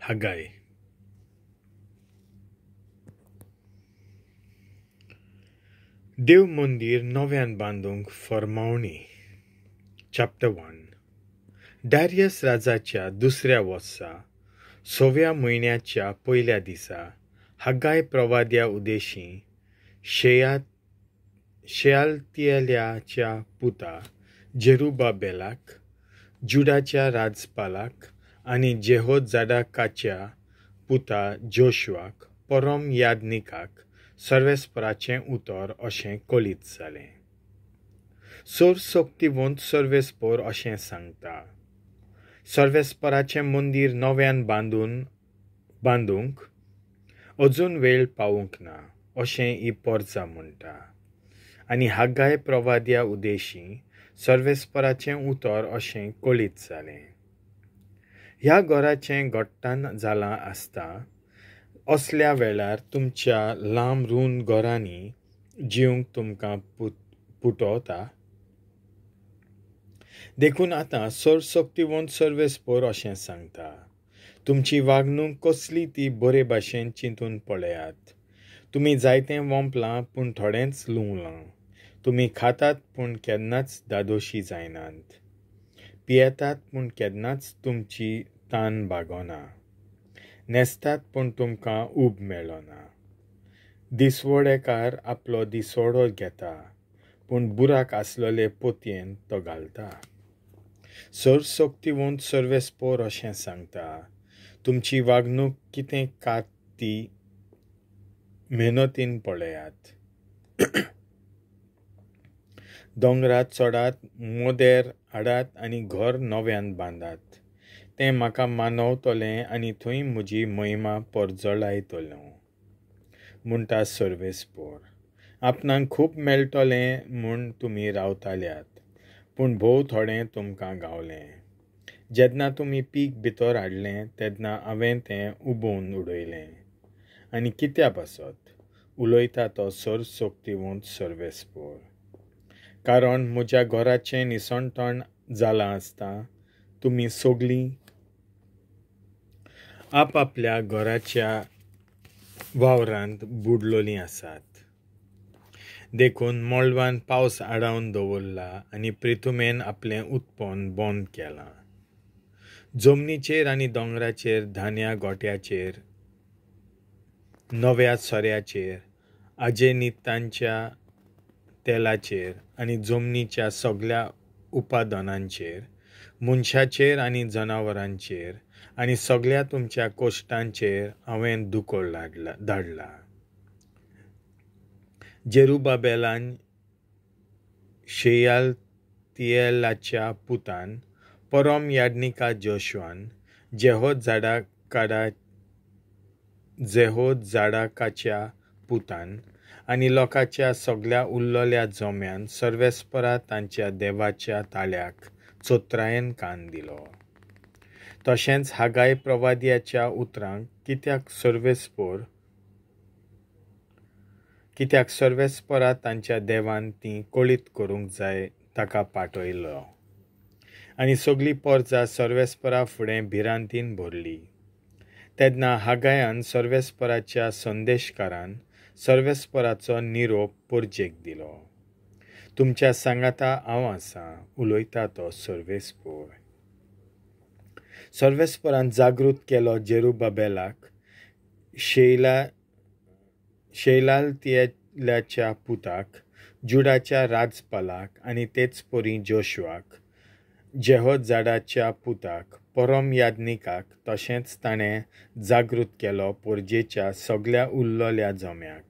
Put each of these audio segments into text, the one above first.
हागाय. देव मंदीर नव्यान बांदूंक फर्मावणी. Chapter 1. डारियस राजाच्या दुसऱ्या वर्सा 6व्या म्हयन्याच्या पयल्या दिसा हागाय प्रवाद्या उदेशी शेयालतियेलाच्या पुता जेरुबाबेलाक, जुडाच्या राजपालाक आनी जेहोजाडाकाच्या पुता जोशुआक परम यादनिकाक सर्वेस्पराचें उतर अशें कळीत जालें. सर्वशक्तिवंत सर्वेस्पर अशें सांगता, सर्वेस्पराचें मंदीर नव्यान बांदूंक अजून वेळ पावूंक ना अशें ही परजा म्हणटा. आनी हागाय प्रवाद्या उदेशी सर्वेस्पराचें उतर अशें कळीत जालें. ह्या घराचें घट्टान जालां आसता असल्या वेळार तुमच्या लांब रूंद घरांनी जिवंक तुमकां पुटवता. देखून आतां सर्वशक्तिवंत सर्वेस्पर अशें सांगता, तुमची वागणूक कसली ती बरे भाशेन चिंतून पळयात. तुमी जायतें वोंपलां पूण थोडेंच लुंवलां. तुमी खातात पूण केन्नाच दादोशी जायनात, पियेतात पूण केन्नाच तुमची तान भागना, न्हेसतात पूण तुमकां ऊब मेळना. दिसवडेकार आपलो दिसवडो घेता पूण बुराक आसलेले पोतयेन तो घालता. सर्वशक्तिवंत सर्वेस्पर अशें सांगता, तुमची वागणूक कितें कात ती मेहनतीन पळयात. दोंगरात चडात, मोदेर हाडात आनी घर नव्यान बांदात. तें म्हाका मानवतलें आनी थंय म्हजी महिमा परजळायतलो म्हणटा सर्वेस्पर. आपणाक खूब मेळटलें म्हूण तुमी रावताल्यात पूण भोव थोडें तुमकां गावलें. जेन्ना तुमी पीक भितर हाडलें तेन्ना हांवें तें उबोवन उडयलें. आनी कित्या पासत उलयता तो सर्वशक्तिवंत सर्वेस्पर. कारण म्हज्या घराचें निसणटण जालां आसता तुमी सगळीं आपापल्या घराच्या वावरांत बुडलोलीं आसात. देखून मळबान पावस आडावन दवरला आनी प्रिथुमेन आपलें उत्पन्न बंद केलां. जमनीचेर आनी दोंगराचेर, धान्या गोट्याचेर, नव्या सोऱ्याचेर, आजेनितांच्या तेलाचेर आनी जमनीच्या सगळ्या उत्पादनांचेर, मनशाचेर आनी जनावरांचेर आनी सगळ्या तुमच्या कोश्टांचेर हांवें दुकळ धाडला. जेरुबाबेलान शेयालतियेलाच्या पुतान, परम यादनिका जोशुआन, जेहोजाडाकाच्या पुतान आनी लोकांच्या सगळ्या उरलेल्या जम्यान सर्वेस्परा तांच्या देवाच्या ताळ्याक चोत्रायेन कान दिलो. तशेंच हागाय प्रवाद्याच्या उतरांक कित्याक सर्वेस्परा तांच्या देवान ती कळीत करूंक जाय ताका पाठयलो. आनी सगळी परजा सर्वेस्परा फुडें भिरांतीन भरली. तेन्ना हागायान सर्वेस्पराच्या संदेशकारान सर्वेस्पराचो निरोप परजेक दिलो. तुमच्या सांगाता हांव आसां उलयता तो सर्वेस्पर. सर्वेस्परान जागृत केलो जेरुबाबेलाक, शेयालतियेलाच्या पुताक, जुडाच्या राजपालाक आनी तेच परी जोशुआक, जेहोजाडाच्या पुताक, परम यादनिकाक. तशेंच ताणें जागृत केलो परजेच्या सगळ्या उरलेल्या जम्याक.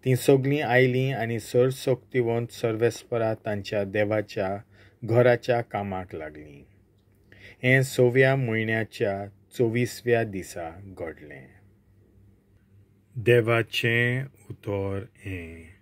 तीं सगळीं आयलीं आनी सर्वशक्तिवंत सर्वेस्परा तांच्या देवाच्या घराच्या कामाक लागलीं. हें 6व्या म्हयन्याच्या 24व्या दिसा घडलें. देवाचें उतर हें.